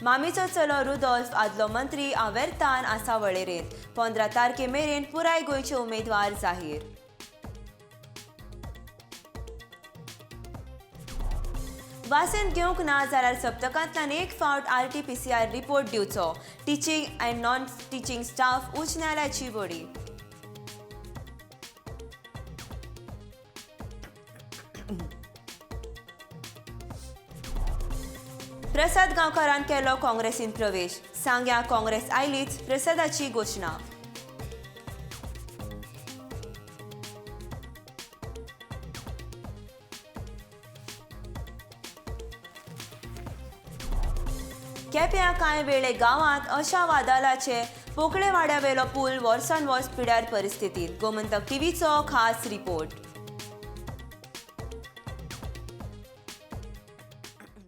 मामीचो चलो रुदोल्फ आदलो मंत्री आवेर्तान आसा वळेरेंत. 15 तारखे मेरेन पुराय गोंयचे उमेदवार जाहीर. वासीन घेवंक ना जाल्यार सप्तकांतल्यान एक फावट RT-PCR report दिवचो. Teaching and non teaching staff उच्च न्यायालयाची बडी. प्रसाद गांवकारान केलो काँग्रेसीन प्रवेश. सांग्या काँग्रेस आयलीच प्रसादाची घोशणा. केप्यां कांय वेळे गांवांत अशा वादालाचे पोकळेवाड्यावेलो पूल वर्सान वर्स पिड्यार परिस्थितीत. गोमंतक टीव्हीचो खास रिपोर्ट.